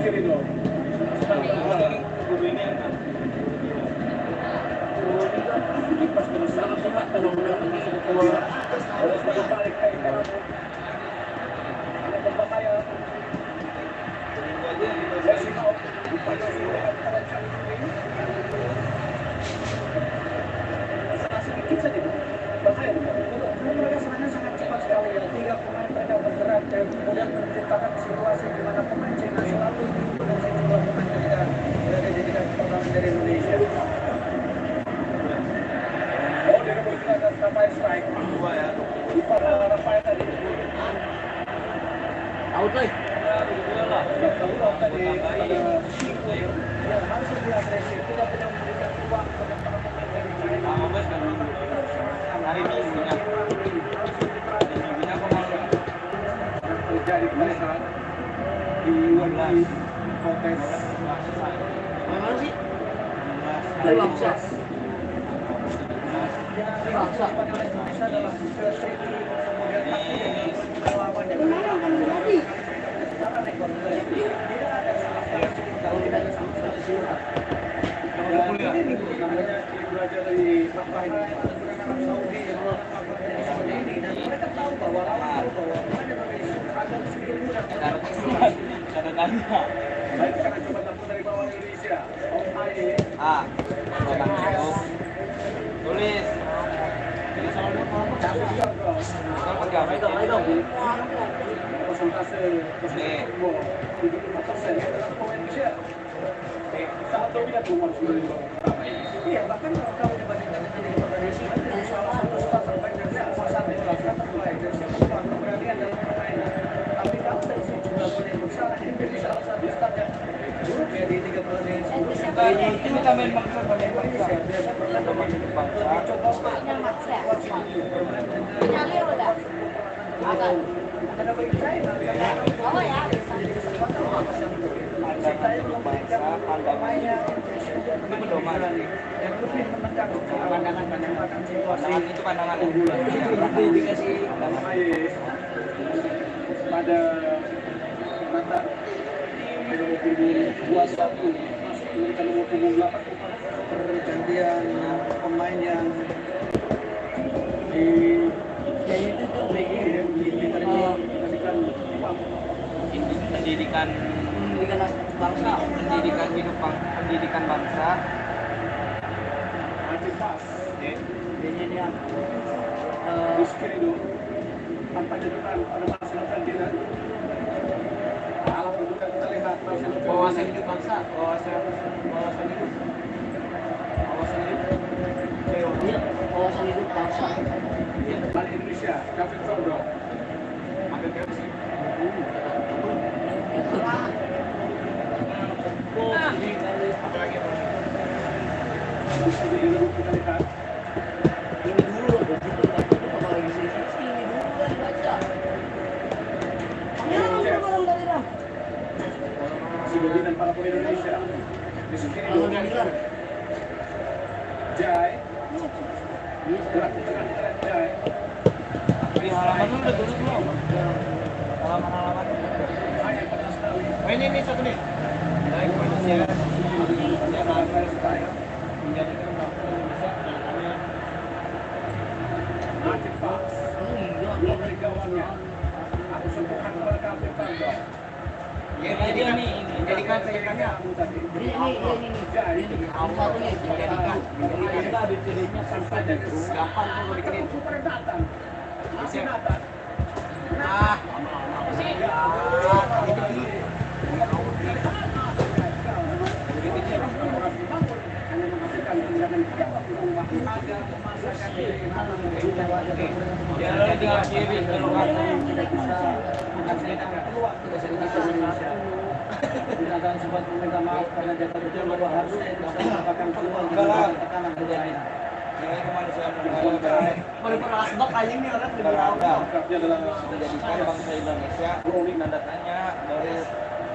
Querido. Pas bersama sama kalau keluar harus balik ke kanan. Ada berbahaya. Sedikit saja, bahaya. Mereka sebenarnya sangat cepat sekali ya. 3 pemain mereka bergerak dan kemudian menciptakan situasi di mana pemain China selalu dan sejumlah pemain ketika berada di dekat pertahanan dari Indonesia. Oh, dia bergerak dan sampai strike. Dua ya. Di pada Rafael tadi. Out lagi. Tadi yang harus lebih agresif, tidak punya memberikan ruang kepada para pemain dari China. Hari ini terjadi kemacetan di Wadi Kontes. Mana sih? Dari Bangsa. Dari Bangsa pada Indonesia adalah kemudian lawan yang kalau tidak ada sama sekali ini namanya belajar dari Bapak ini Saudi ini dan mereka tahu bahwa lawan bahwa akan sedikit mudah karena baik karena coba tampil dari bawah Indonesia tulis persentase football 75% adalah pemain Indonesia. Sangat dominan nomor 9. Iya, bahkan kalau kamu dibandingkan dengan Indonesia, salah satu star terbaik dari salah satu star terbaik dari siapa keberanian dalam permainan. Tapi kalau dari sisi jumlah gol yang besar, ini salah satu star yang buruk ya di 3 pertandingan sebelumnya. Ini tambahin bangsa, biasa pernah coba maksa. Ada bagi saya, oh ya, saya belum berikan pemainnya pedoman yang lebih menekan pandangan situasi itu pandangan unggulan dikasih pada mata nomor punggung 21 masuk memberikan nomor punggung 8 pergantian pemain yang di pendidikan bangsa, pendidikan hidup pendidikan bangsa. Ini dia Rizky tanpa jatuhan pada masa kita. Alat untuk kita lihat wawasan hidup bangsa, wawasan hidup bangsa. Bali Indonesia, David Sordo. Ambil garis. Bisa jadi dulu kita lihat. Ini dulu begitu apa lagi sih? Ini dulu kan baca. Si dan para pemain Indonesia. Di sini dulu. Jai. Gerak ke tengah Jai. Halaman dulu udah tulis belum? Halaman. Ini satu nih. Baik manusia yang lifestyle menjadikan bangsa Indonesia nyatanya macet pak. Dari kawannya. Aku sembuhkan kepada kami Bangga. Jadi menjadikan sayangannya tadi. Ini. Jadi satunya dijadikan. Kita ada jadinya sampai dari gampang kalau dikirim. Datang. Nah, kita akan sempat meminta maaf karena jatuh betul bahwa harus mendapatkan peluang tekanan berjalan. Asbak aja nih orang menjadikan bangsa Indonesia rolling tanda tanya dari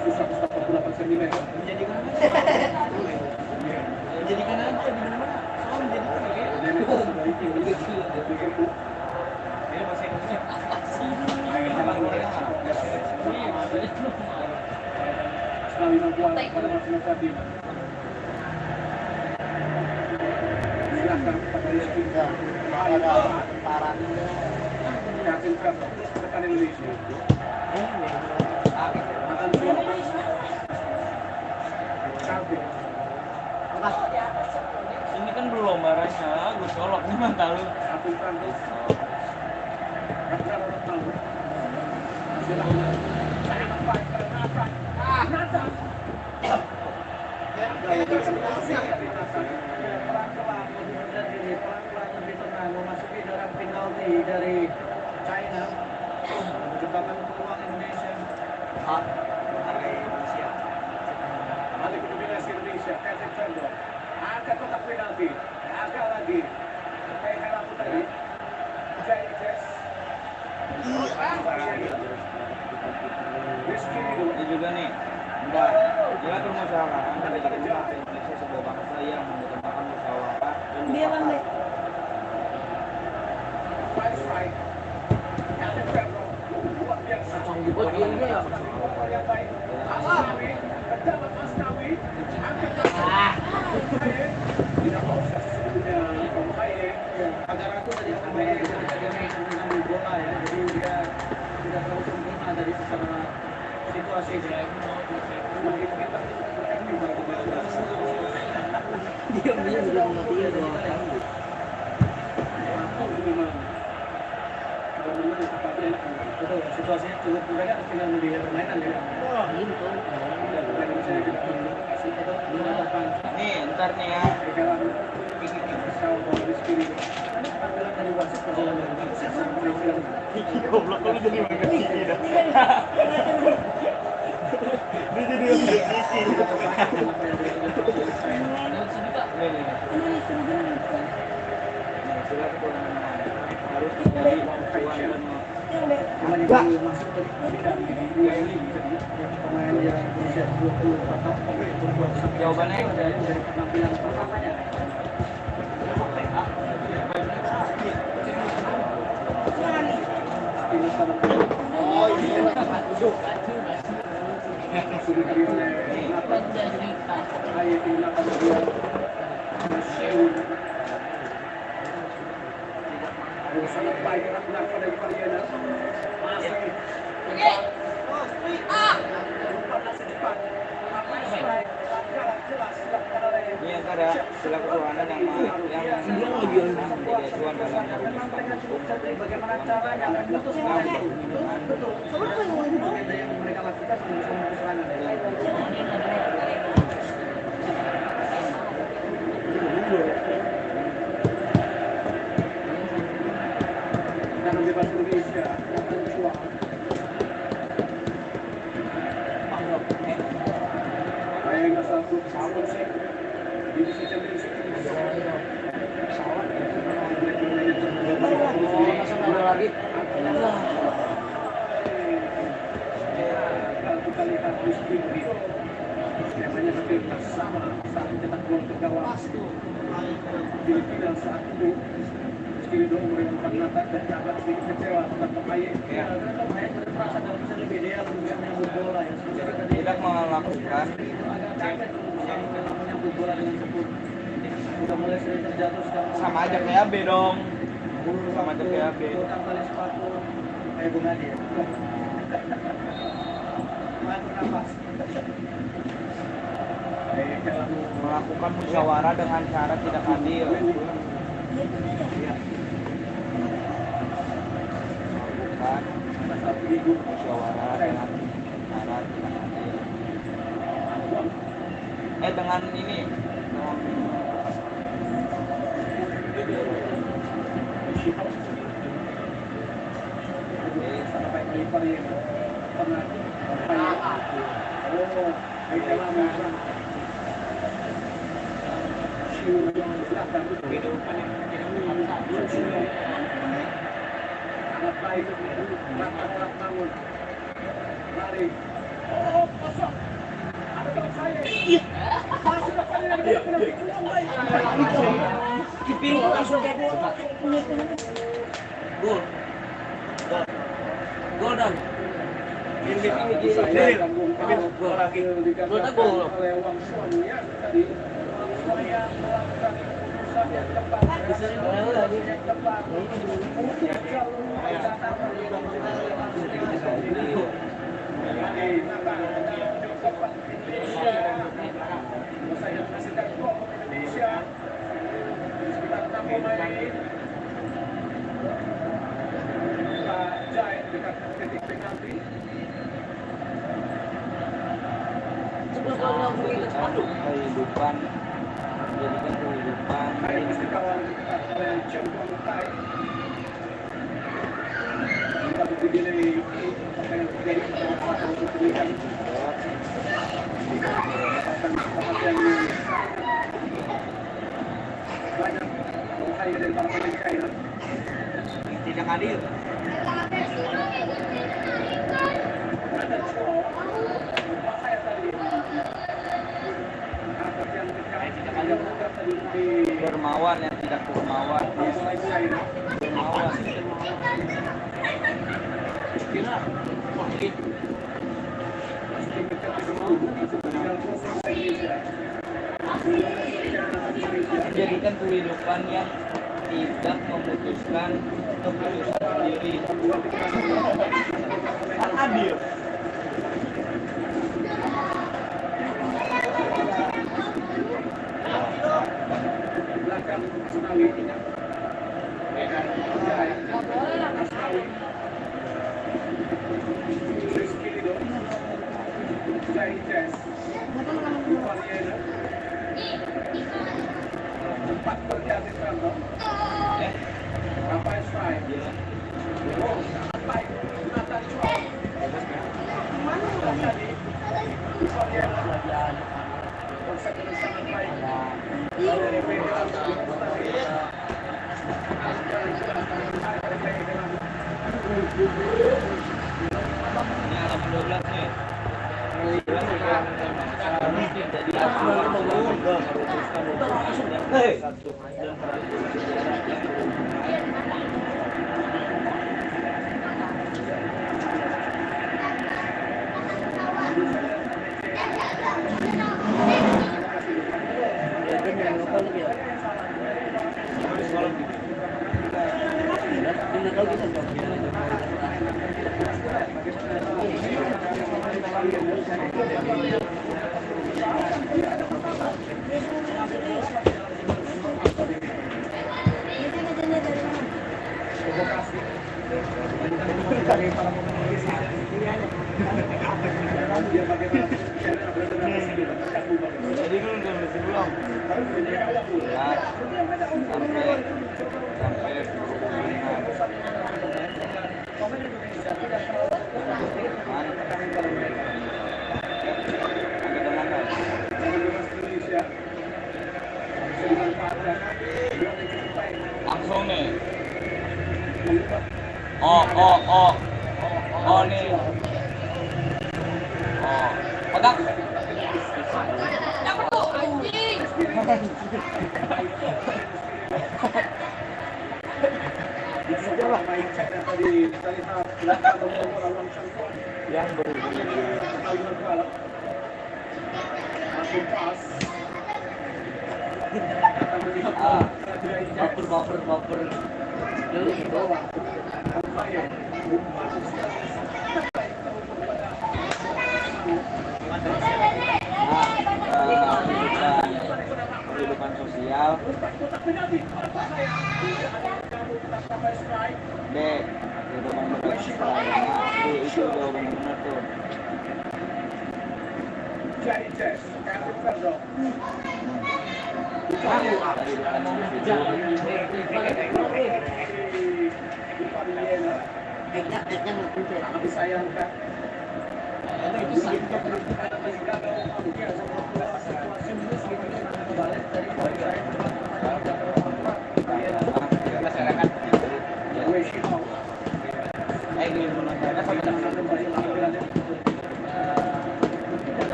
148 cm menjadikan aja di mana soal menjadikan sekali membuat pada masa Bima. Silakan pada Rizky. Parah. Yakin Febro terus tekan Indonesia. Makan suap. Calvin. Ini kan belum barangnya, gue colok nih mata lu. Satu Francis. Ragnar Ronaldo. Silakan. Saya nampak Nata. Nata. Pelan-pelan lebih tenang memasuki dalam penalti dari China. Menciptakan peluang Indonesia. Balik dominasi Indonesia. Kevin Fernando angkat kotak penalti. Agak lagi. Kayak aku tadi. Jais. Ini juga nih. Enggak. Dia permusyawaratan dari Indonesia sebuah bangsa yang mengutamakan musyawarah dan mufakat. Five strike. Kevin Fernando luar biasa. Yang baik. Asnawi. Dapat Asnawi. Angkat kotak. Tidak proses sebelumnya Om Haye. Agar aku tadi akan main dengan bola ya. Jadi dia tidak terlalu sempurna dari secara situasi dia. Mungkin kita Dia sudah mati ya dong. betul, situasinya cukup mereka tinggal melihat permainan ya. Gitu. Nih, ntar nih ya. Goblok lu jadi Kiki dah. Dia jadi Kiki. Harus jadi pemain yang berusia 24 tahun berbuat jawabannya dari penampilan pertamanya. Sangat baik Ragnar pada Ipariana. Masih ini yang ada sila ketuhanan yang menjadi acuan dalam merumuskan hukum bagaimana caranya memutus serangan. Betul. Yang mereka lakukan memutus serangan. Dan bebas Indonesia yang berjuang. Kayak satu pesawat sih. Divisi Championship lagi. Kalau kita lihat di sini, skemanya hampir sama saat mencetak gol ke gawang Filipina saat itu. Meski dua umur yang empat dan agak sedikit kecewa tentang Pemaye. Karena Pemaye terasa dalam bisa lebih ideal untuk menyambut bola ya. Secara tadi tidak melakukan agak capek menyambut bola dengan sempurna. Sudah mulai sering terjatuh sekarang. sama aja kayak B dong. Sama aja kayak B. Utang tali sepatu kayak Bung Adi ya. Mengatur nafas. Melakukan musyawarah dengan cara tidak adil. Melakukan musyawarah dengan cara tidak adil. Dengan ini, dengan Sampai melipar ya. Pernah. Oh, ini lama. Sangat baik. Mantap bangun. Lari. Oh, kosong. Ada dalam saya. Masuk ke kali lagi. Kiping langsung ke gol. Gol. Gol dan Saya gabungkan wakil dikatakan oleh Wang Xuan ya tadi saya melakukan keputusan yang tepat yang tepat kemudian jalur perjalanan saya presiden gol Indonesia sekitar 6 pemain Pak Jai dekat titik penalti. Kehidupan menjadikan kehidupan Hari ini kawan oleh Champion Thai. Kita begini apa yang terjadi untuk pilihan akan perhatian banyak Thai dan para pemain China. tidak adil. Ada Chua, bahaya tadi. Dermawan yang tidak dermawan. Dermawan. Menjadikan kehidupan yang tidak memutuskan keputusan sendiri. Kan adil. Belakang Asnawi Asnawi Rizky Lido Jai Jazz Rupaniana 4 berjati Trump Rafael Strike Baik Nathan Chua tadi Rupaniana konsep yang sangat baik dari Pedan Ini alam 12 nih. Mungkin jadi jadi dulu sebelum langsung nih. Oh nih. Pegang. Dapat tuh anjing. Yang baper dulu gitu. Kehidupan sosial. D. Kehidupan beragama. D. Itu udah benar-benar tuh. Disayangkan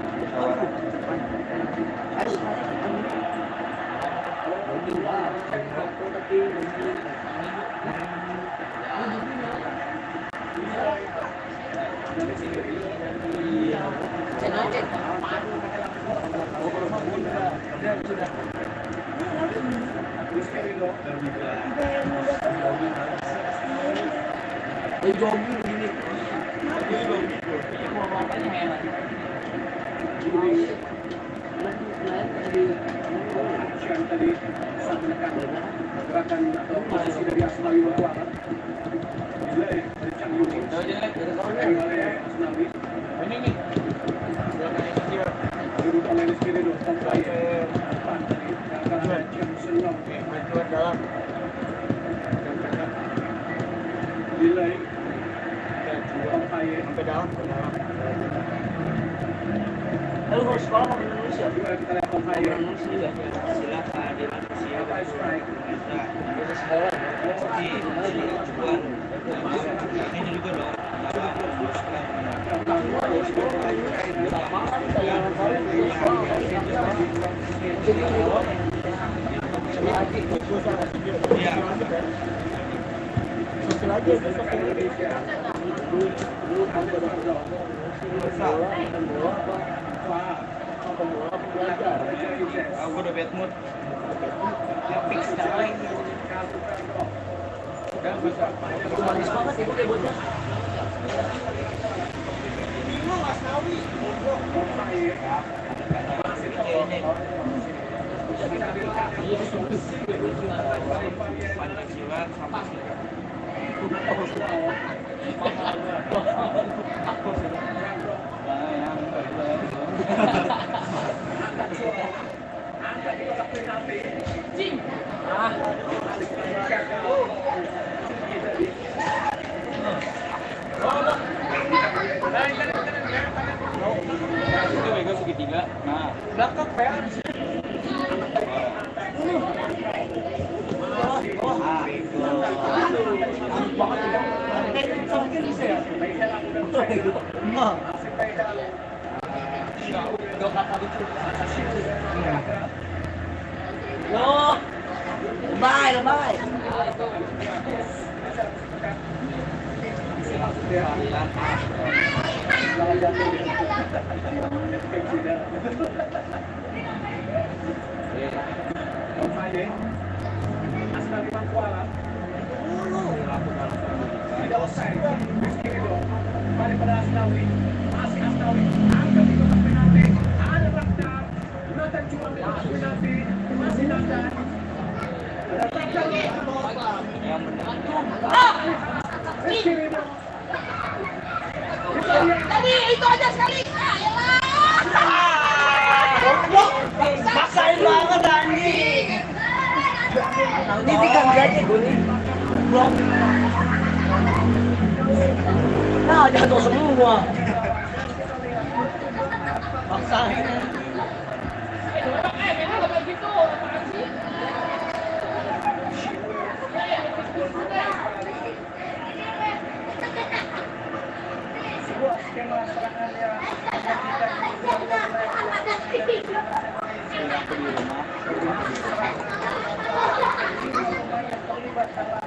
kehidupan musyawarah. Rizky Ridho. Jogging begini. Action tadi saat menekan gerakan atau posisi dari Asnawi Berkuara. Delay dari Chang Yuni. Dari oleh Asnawi. Ini nih. Silakan ikut dia. Duduk oleh Rizky Ridho. Tanpa depan tadi. Gerakan Chang Senong. Bantuan dalam. Delay. Tampaye. Sampai dalam. Lalu kalau sekolah mau Indonesia. Juga kita lihat Tampaye. Silakan Tampaye strike. Bisa sekolah. Ini juga dong. Iya. Aku udah bad mood. Fix sekali. Dan bisa. Manis banget ibu kayak bocah. Bingung Asnawi. Pancasila sama itu bego segitiga. Nah, Belakang PR. Loh. Lebay. Asnawi Berkuara. Tidak offside. Rizky Ridho. Kembali pada Asnawi. Masih Asnawi. Angkat di kotak penalti. Ada Rakhtar. Nathan Juang di kotak penalti. Masih Nathan. Ada Rakhtar. yang benar. Rizky Ridho. Tadi itu aja sekali. Maksain banget anjing. Ini tiga gaji gue nih. Blok. Nah, jatuh semua. Maksain. Sebuah skema serangan yang Aku di rumah. terlibat dalam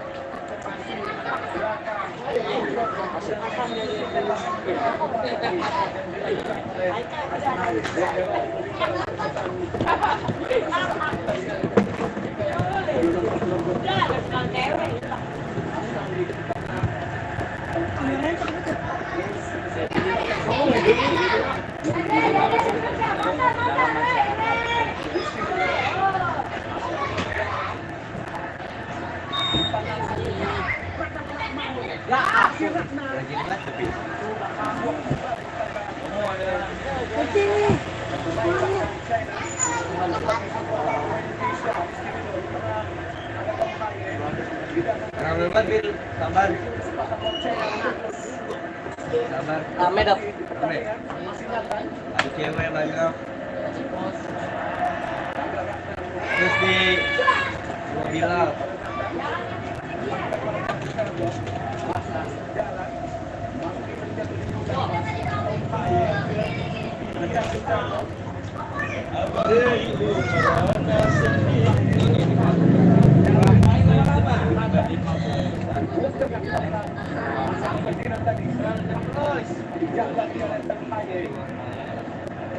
Ramai banget Bil, sabar. Sabar. Rame dah. Rame. Ada cewek banyak. Terus di Bilal.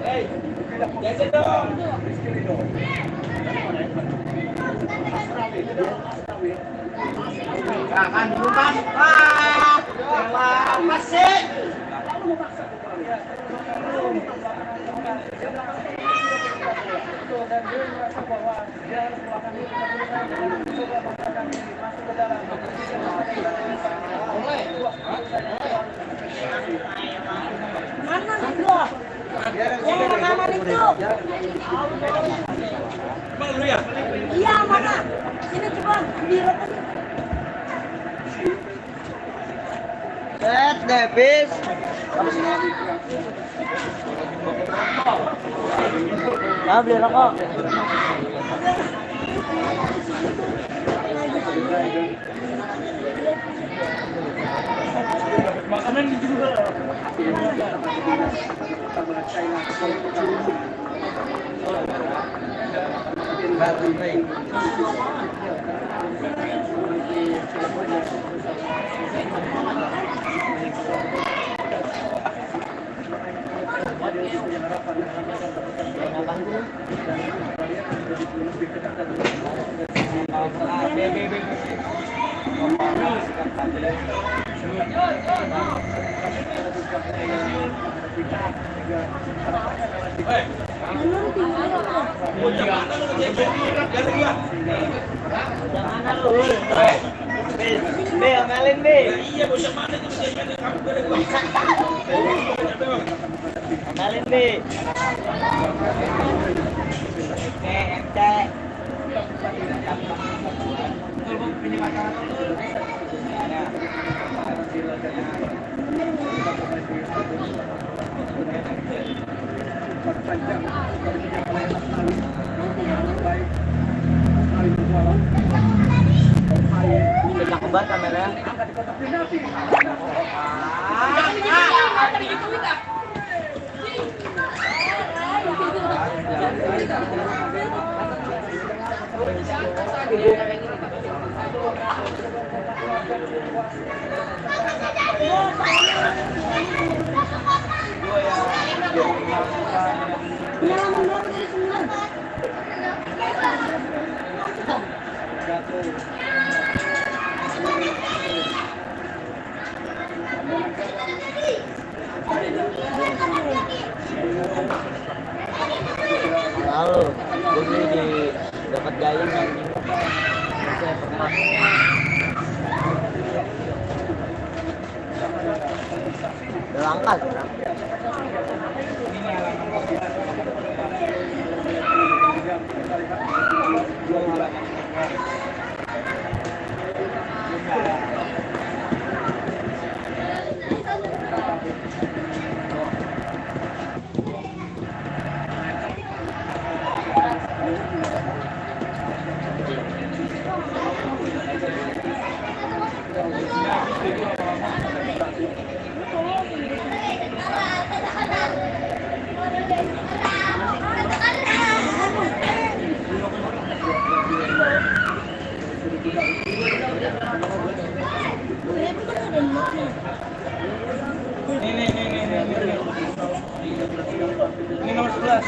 Hey, tidak dong. Rizky Ridho. Akan bukan. Apa sih? Dan dia merasa bahwa dia harus melakukan itu dan coba mengatakan diri masuk ke dalam. Mana itu? Yang rekaman itu? Bang dulu ya? Iya, mana? Sini coba direkam. Set, Davis. Nah, beli rokok. Makanan juga. Be, amalin be. Iya, bos yang mana itu kamu beri gua. Amalin be. MT. Kita kebar kamera. Lalu, ini di dapat gayung kan. Saya pernah. Berangkat. Ini nomor 11.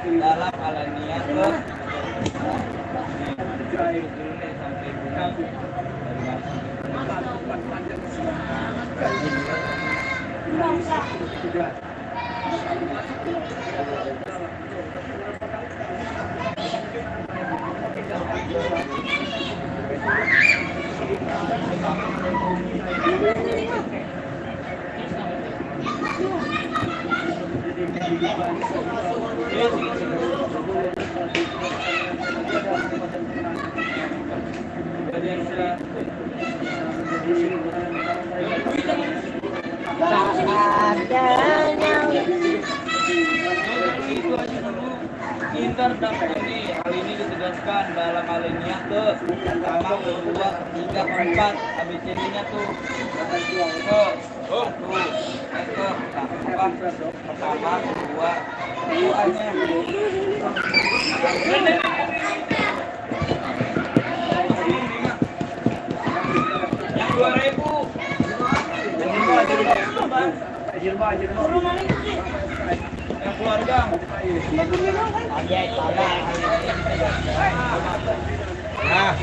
Dalam alania terus Inter dan ini hal ini ditegaskan dalam alinea ke pertama, kedua, ketiga, keempat. ABCD-nya tuh satu, pertama, kedua, keduanya. Yang 2000 Jirma. Yang keluarga. Nah.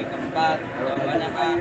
Keempat, banyak ah.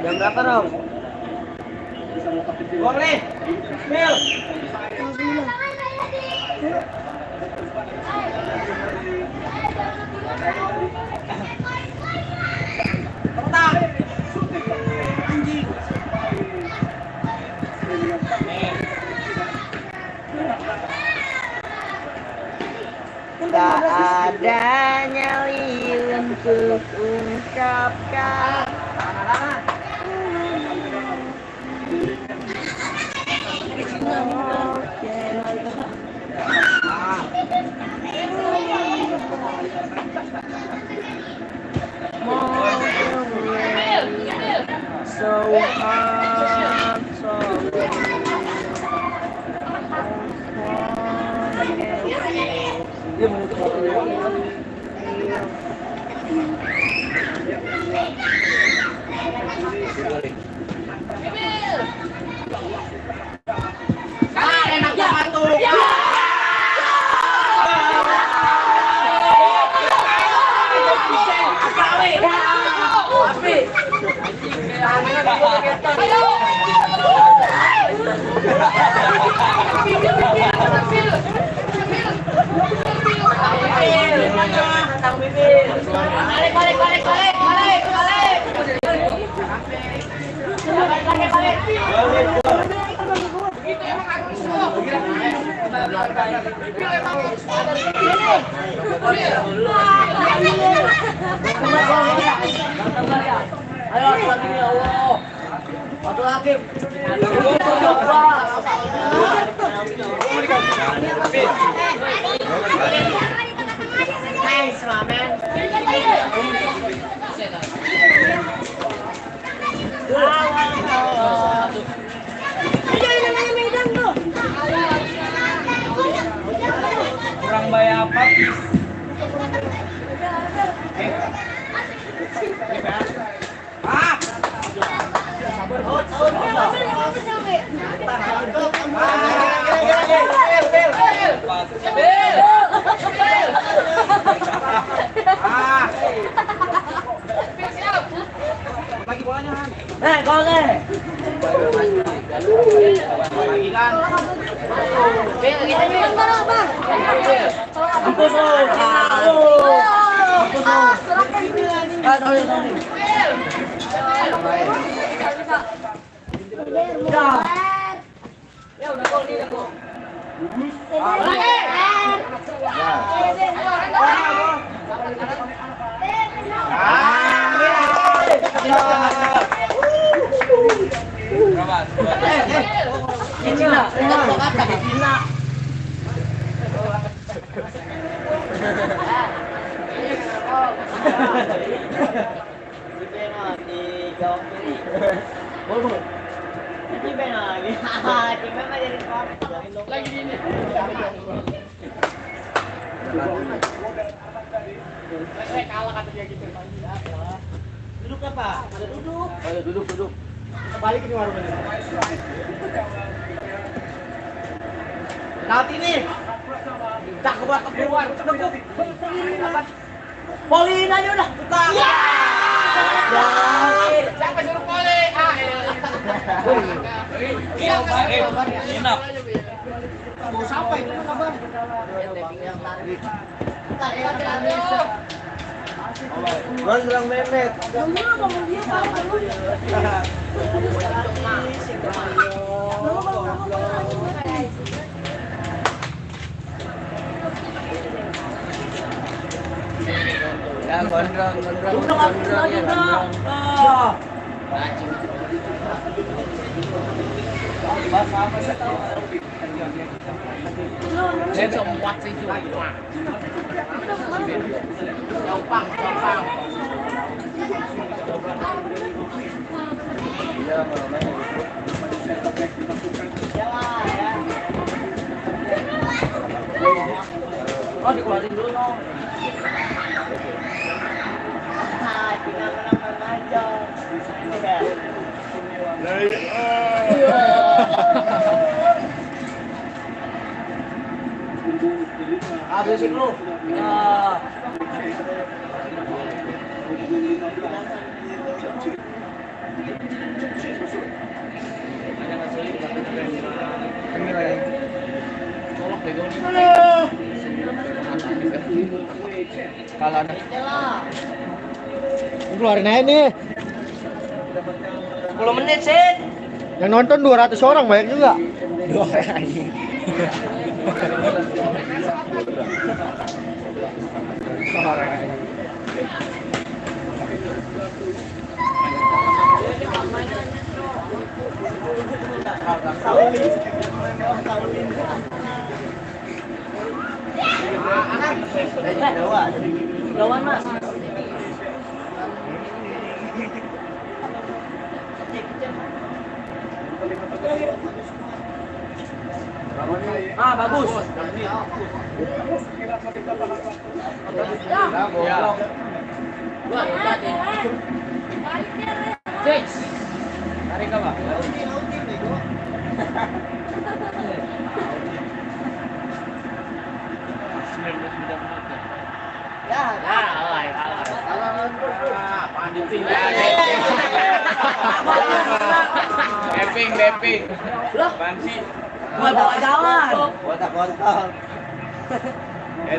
Jam berapa dong? Boleh. Mil. Tak ada nyali untuk ungkapkan. So hard, so dia menutup enak banget tuh. Ayo lagi ya Allah. Satu lagi. Nice, my man. Kurang bayar apa? Lagi bolanya Han. Gol deh. Lagi kan. Lagi ini. Saya kalah kata dia gitu. Duduk apa? Ada duduk. Ayo duduk. Kita balik ke warung ini. Nanti nih. Tak keluar. Polin aja udah. Siapa suruh pole? Inap. Siapa itu kabar? Bang bilang memet. Ya gondrong ya. Saya semua sih cuma. Gampang. Oh, dikeluarin dulu dong. Tinggal menang aja. Habisin lu. Ya. Kalau ada Keluarin aja nih. 10 menit sih. Yang nonton 200 orang banyak juga. Lawan Mas. Ah, bagus. Tarik apa? Beping. Bansi. Gua bawa jalan. Kotak kontol.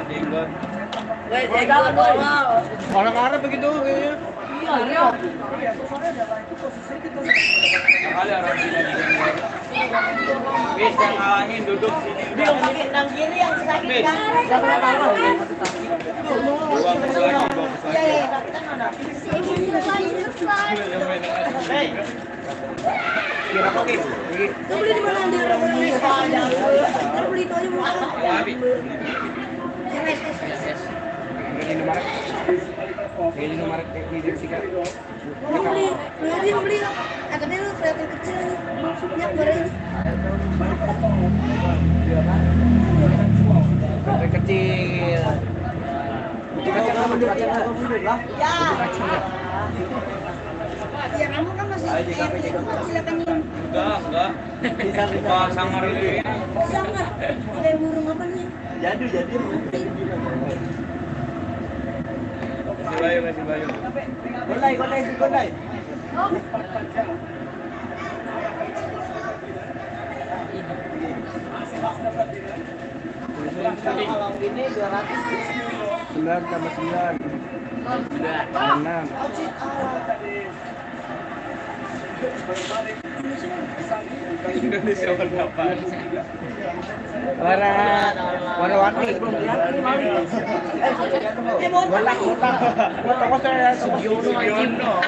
Jenggot. Bawa jalan bawa. Orang Arab begitu kayaknya. Iya. Kali orang Cina di sini. Bis yang halangin duduk sini. Belum nang kiri yang sakit Bis. kan? Bagus lagi, bagus Iya, lagi. iya, sakitan mana? Hei, Beli di mana dia? Beli itu aja mau. Abi. Ini nomor ini sih kan. Beli. Katanya lu kelihatan kecil ini. Ya goreng. Kecil. Ya kamu kan masih kecil kan ini. Enggak. Kita sangar ini. Sangat. Ada burung apa nih? Jadi. Masih bayu. Gondai. kalau gini 200. 9 tambah 9. 6. Indonesia berapa? Warna-warni. Botak saya Sugiono.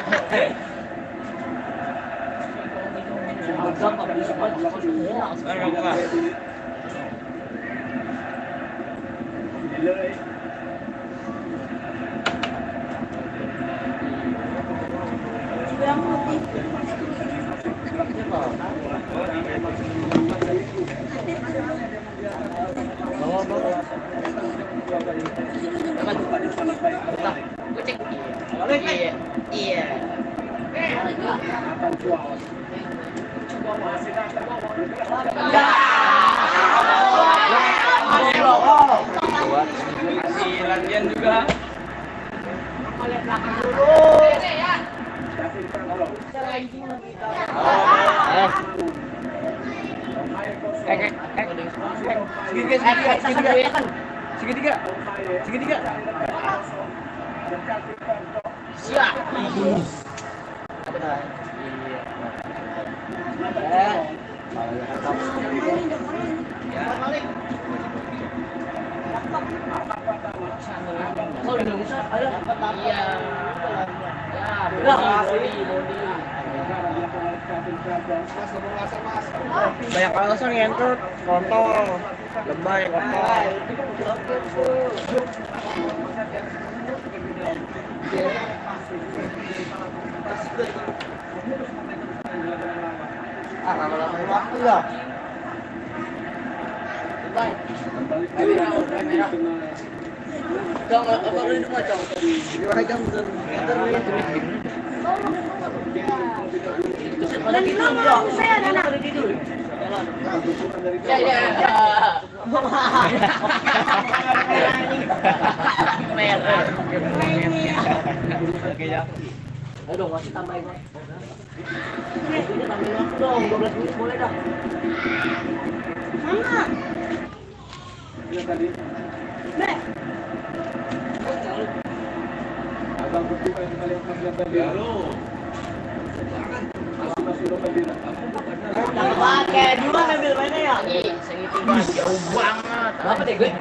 Iya. Masih latihan juga. Segitiga. Siap. Oh, Indonesia ada. Iya. Ya, body. Banyak alasan ngentot, kontol, lebay, kontol. Kalau waktu ya. Ya. Merah. Aduh, masih tambahin. Ini tambahin waktu dong, 12 menit boleh dah. Mana? Tadi. Abang berdua yang kalian lihat tadi. Masih lo tadi. Jangan pakai dua ngambil mana ya? Segitu mas jauh banget. Apa deh gue?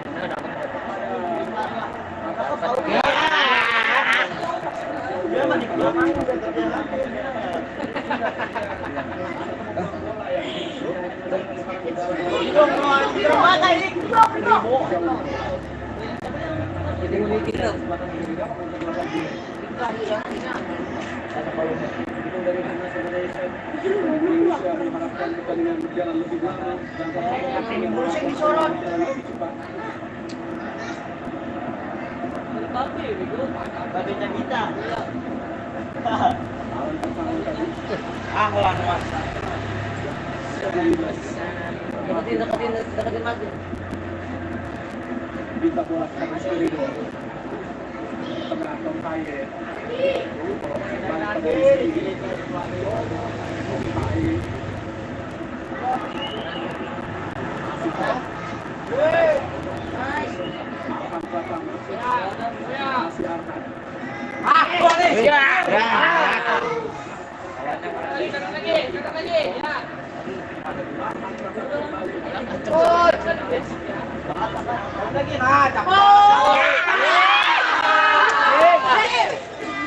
Dia mah di belakang udah kerja. Mana ini? Jadi mungkin lah. Indonesia mengharapkan pertandingan berjalan lebih lama dan Indonesia yang disorot. Babenya kita. Ahlan mas. Deketin mati. Minta bola sama Spirito. Tengah Tompaye.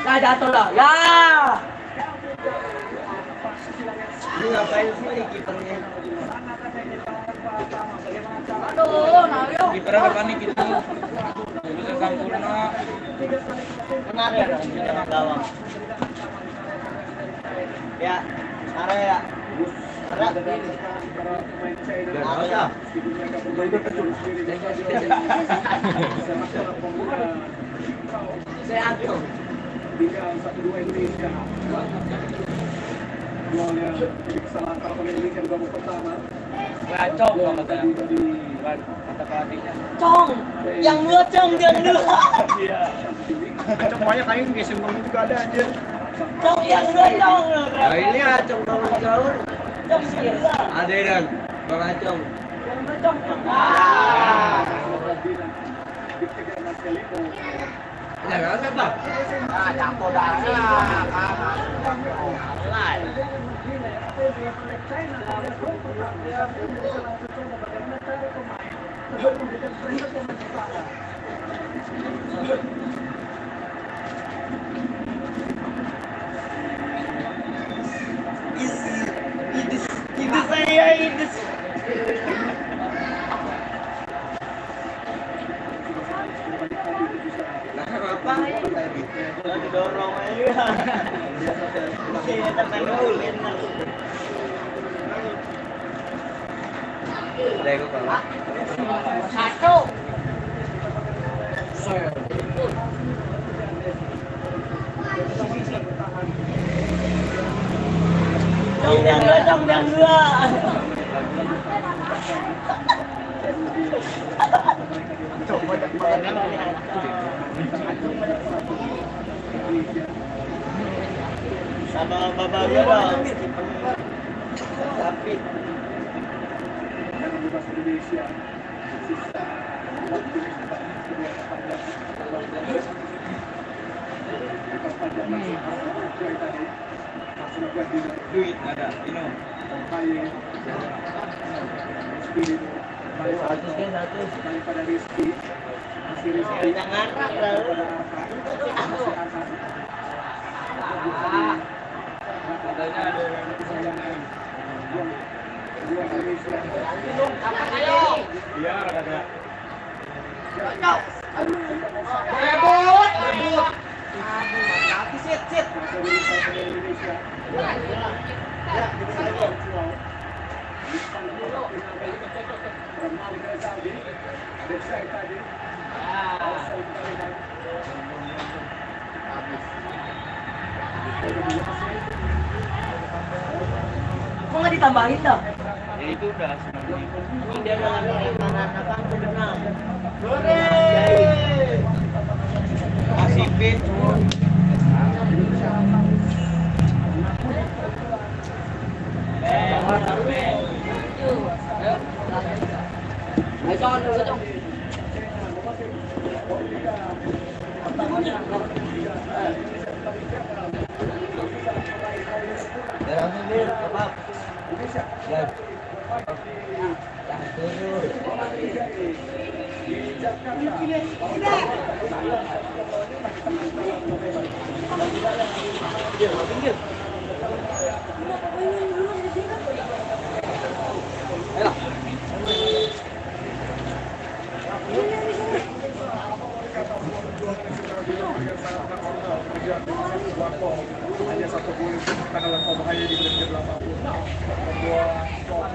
Nah, jatuh lah. Ya. Ini ngapain sih kipernya? Aduh, Nario. Kipernya panik itu. Bisa sempurna. Benar ya, gawang. Ya, Nara ya. Nara. Biar Saya atur. 3-1-2 Indonesia. Golnya jadi kesalahan para pemain Indonesia di babak pertama. Ngacok kalau kata pelatihnya. Cong, yang dua cong, yang dua. Ngacok banyak kayak gesim kamu juga ada anjir. Cong, yang dua cong. Nah ini acong kalau gaul. Cong segala. Ada dan Bang Acong. Yang dua cong. Dikejar Marcelino. Ya kan siapa? Jatuh dah. Itu saya itu. Nah apa? Dorong aja. Iya, temen ulin. Ada yang kalah. Satu. Cong, yang dua cong, yang dua. Sama bapak gue dong. Tapi Dan bebas Indonesia. sisa waktu kedua pertandingan perpanjangan Joy tadi sudah buat di Duit ada, minum. Bayi Rizky itu balik pada Rizky masih Rizky Jangan ngarap lah. masih Arhan Katanya ada yang kesayangan dua Malaysia iya ada. Kok nggak ditambahin dah? Ya itu udah sebenarnya. Ini dia mengambil makanan apa berenang. Asik pin. Ayo jangan dulu dong. Hanya satu gol karena lampau bahaya di menit ke-80. Membuat